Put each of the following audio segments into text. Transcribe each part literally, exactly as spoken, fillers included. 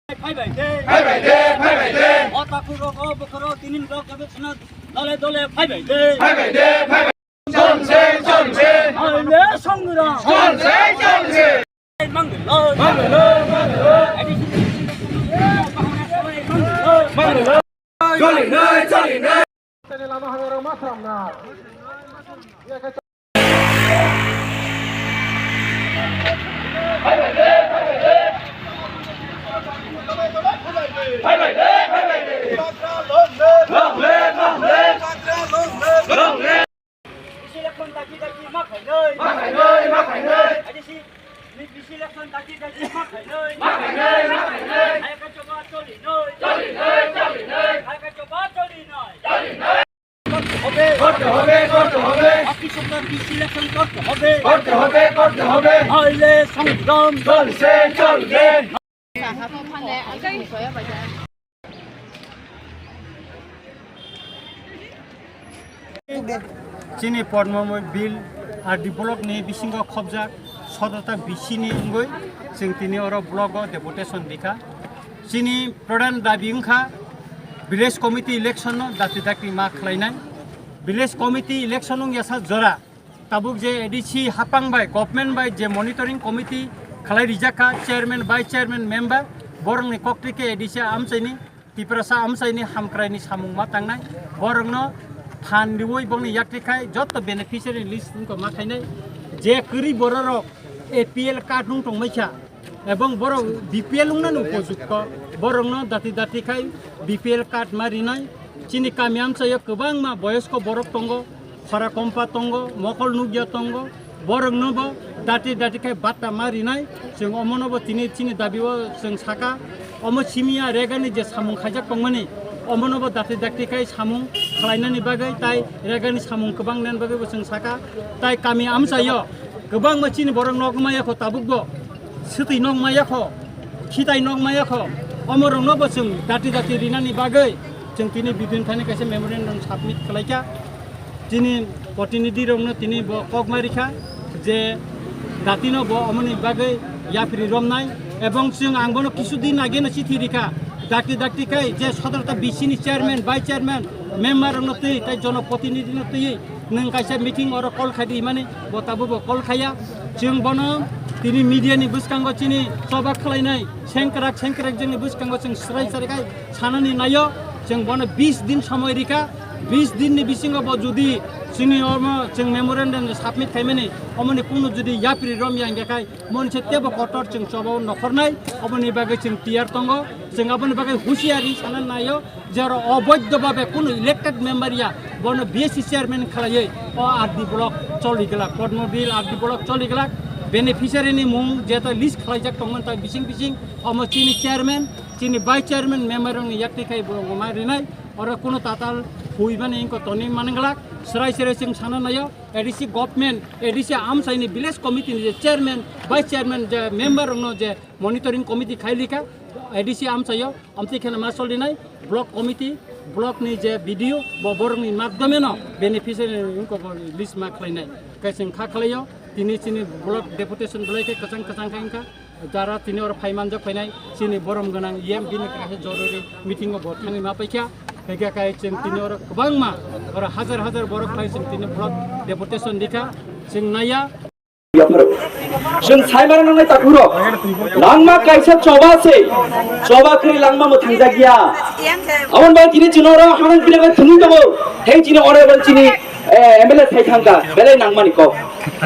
Phaibai de. Phaibai de, phaibai de. O takhuk rok, o bukhuk rok, tinin rok, jabe suna dole dole phaibai de. Phaibai de, phaibai de. Chonse, chonse. Haile songra. Chonse, chonse. Manglo. Manglo, manglo. Manglo. Choli nai, choli nai. Bisi election daki daki ma khainai. Ma khainai, ma khainai. Bisi, bisi election daki daki ma khainai. Ma khainai, ma khainai. Hai ka choba choli noi. Choli noi, choli noi. Hai ka choba choli noi. Choli noi. করতে হবে, করতে হবে, করতে হবে। বাকি সরকার কৃষি ইলেকশন করতে হবে। করতে হবে, করতে হবে। নাইলে সংগ্রাম চলছে, চলবে। Chini Podmo Bill R D block ni bisingo khobjak sotota bisi ni wngwi chwng tini oro block o deputation rikha. Chini pradhan dabi wngkha village committee election no dati dati ma khlainai. Village committee election wngya sa jora tabuk je A D C hapang bai government bai je monitoring committee khlai rijak kha chairman, vice chairman, member borok ni koktwi khe A D C amchai ni Tiprasa amchai ni hamkrai ni samung ma tangnai borok no phan riwi bongni yakti khai jotto beneficiary list wngkha ma khainai je kwrwi borok rok A P L card nung tongmai kha. Ebong borok B P L wngna ni upojukto, borokno dati dati khai B P L card ma rinai. Chini kami amchaio kwbangma boyosko borok tongo, khora kompa tongo, mokol nukya tongo, borokno bo dati dati khai batta ma rinai. Chwng omono bo tini chini dabi o chwng saka, omo simiya regani je samung khaijak tongmani, omono bo dati dati khai samung khlainani bagwi tai regani samung kwbang nani bagwi bo chwng saka. Tai kami amchaio kwbangma chini borok nok maya kho tabuk bo. Swtwi nok maya kho, khitai nok maya kho, omorokno bo chwng dati dati rinani bagwi chwng tini bidin thani kaisa memorandum submit khlaikha. Chini protinidhi rokno tini bo kok ma rikha je datino bo omoni bagwi yapri romnai, ebong chwng ang bono kisu din ageno chithi rikha, dakti dakti khai je sotorta B C ni chairman, vice chairman, member rokno twi tai jonoprotinidhi no twi nwng kaisa meeting oro call khai di himani bo tabuk bo call khaiya. Chwng bono tini media ni bwskango chini choba khlainai sengkrak sengkrak joni bwskango chwng srai srai khai sanani naio. Chwng bono bis din somoi rikha, bis din ni bisingo bo jodi chini omo chwng memorandum submit khaimani omoni kunu jodi yapri romya hingkha khai monse tebo kotor chwng choba o nokhornai, oboni bagwi chwng tiyar tongo. Chwng aboni bagwi husiari sana naio. Jero oboidho babe kunu elected member ya, bono B S C chairman khlaiwi o R D block choli glak, Podmo Bill R D block choli glak, beneficiary ni mung jeta list khlaijak tongmani tai bising bising omo chini chairman, chini vice chairman member ni yakti khai bo ma rinai, oro kunu tatal huimani ingko toni mani glak, srai srai chwng sana naio, A D C government, A D C amchai ni village committee ni je chairman, vice chairman je member rokno je monitoring committee khai likha, A D C amchaio, amtwi kheno ma solinai, block committee, block ni je B D O, bo borok ni madhyome no beneficiary ni wngkok list ma khlainai. Kaising kha khlaio, tini chini block deputation belai khe kwchang kwchang khe wngkha. Jara tini oro phai manjak phainai, chini borom gwnang E M bini kaisa jorori meeting o bo thangwi ma paikha. Hingkhe kai chwng tini oro kwbangma, oro hajar hajar borok phai chwng tini block deputation dikha, chwng naiya. Chwng sai mano nangnai takhurok. Langma kaisa choba se. Choba kwrwi langma mwthangjakya. Aboni bagwi tini chwng oro hamya philaibai thwngwi tongo. Heng chini honorable chini, eh, M L A sai thangkha. Belai nangmani kok.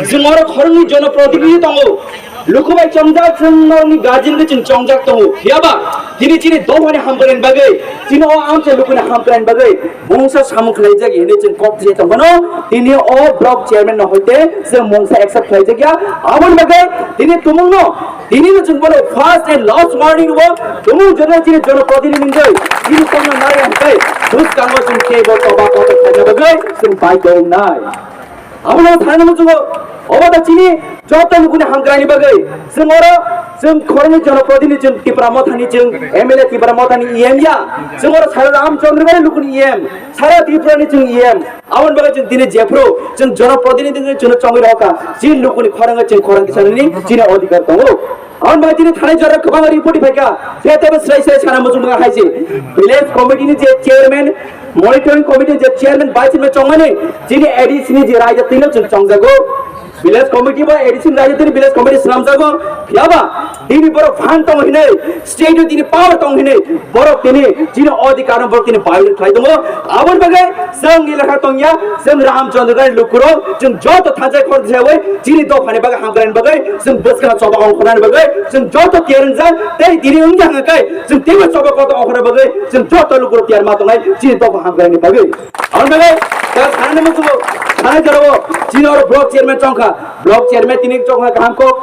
Chwng oro khoroknwi jonoprotinidhi tongo. Luku bai chongjak, chwng norokni guardian bai chwng chongjak tongo. Phiyaba tini chini dophani hamkrai bagwi, chini o amchai lukuni hamkrai bagwi, Mungsa samung khlaijak hinwi chwng kok thwiwi tongphano, tini o block chairman no hoite chwng mungsa accept khlaijak ya. Aboni bagwi tini tumungno, tini no chwng bono first and last warning rwo, tumung jono chini jonoprotinidhi wngwi chini tongna nai hwnkhe bwskango chwng teibo choba kotor khlaina bagwi chwng baidhyo wngnai. Abono thani muchungo, obo da chini joto lukuni hamkraini bagwi. Chwng oro, chwng khoroknwi jonoprotinidhi, chwng Tipra Mothani, chwng M L A Tipra Mothani E M ya. Chwng oro Sara Ramchandra Gari lukuni E M, Sara Tripurani chwng E M. Aboni bagwi chwng tini jephru, chwng jonoprotinidhi chwngno chongwi rohorkha. Chini lukuni khorangwi chwng khorang tisanani chini odhikar tongo. Aboni bagwi tini thanai jora kwbangma report phaikha. Phiya teibo swrai swrai sana muchung mwnga hai se. Village committee ni je chairman, monitoring committee ni je chairman, vice chairman chongmani, chini A D C ni je raida tino chwng chongjago. Village committee ba A D C ni raida tini village committee swnamjago. Phiyaba tini borok phan tong hinwi, state o tini power tong hinwi, borok tini chini odhikar no borok tini violate khlai tongo. Aboni bagwi chwng ni lekha tongya, chwng Ramchandra Gari lukurok, chwng joto thansa khoroksa wi chini dophani bagwi hamkraini bagwi, chwng bwskang choba ongkhornani bagwi, chwng joto tiyar wngjak, tei tini wngya hwnka khe, chwng teibo choba kotor ongkhorna bagwi, chwng joto lukurok tiyar ma tongnai chini dopha hamkraini bagwi. Aboni bagwi, ta sanani muchungo, sanai jorao, chini oro block chairman chongkha, block chairman tini chongkha kaham kok,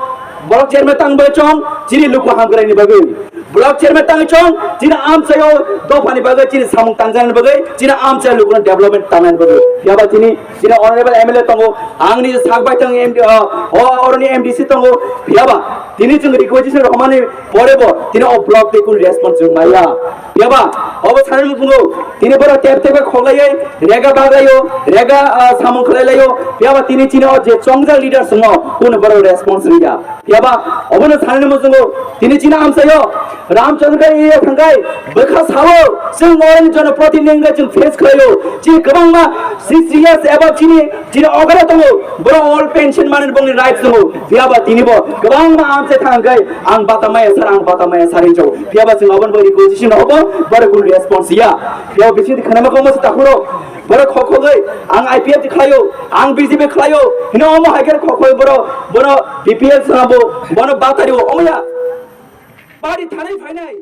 block chairman tang bai chong, chini luku hamkraini bagwi. Block chairman tang chong, chini amchaio dophani bagwi, chini samung tangjaknani bagwi, chini amchai lukuno development tangnani bagwi. Phiyaba chini, chini honorable M L A tongo, angni sak bai tang M D, uh, o, oroni M D C tongo, phiyaba tini chwng requisition rwmani porebo, tini o block tei kunu response chwng maya. Phiyaba, obo sanani muchungo, tini borok tep tep khe khoklaiwi, rega baglaio, rega, uh, samung khlailaio, phiyaba tini chini o je chongjak leaders tongo, kunu borok response rwya. Phiyaba obono sanani muchungo tini chini amchaio Ramchandra area thangkai bwkha sao chwng oroni jonoprotini wngkha chwng face khlaio. Chini kwbangma sixty years above chini chini okra tongo, borok all pension manwi bongni rights tongo. Phiyaba tinibo kwbangma amchai thangkai ang bata maya sar, ang bata maya sar hinjo. Phiyaba chwng obono bo requisition hobo, borok kunu response ya. Phiyaba bising khana ma komo takhuro. Borok khokhogwi ang I P F T khlaio, ang B J P khlaio, hino omo hai khe khokhoi borok, bono B P L swnambo, bono batari o omo ya. Party thanai phainai,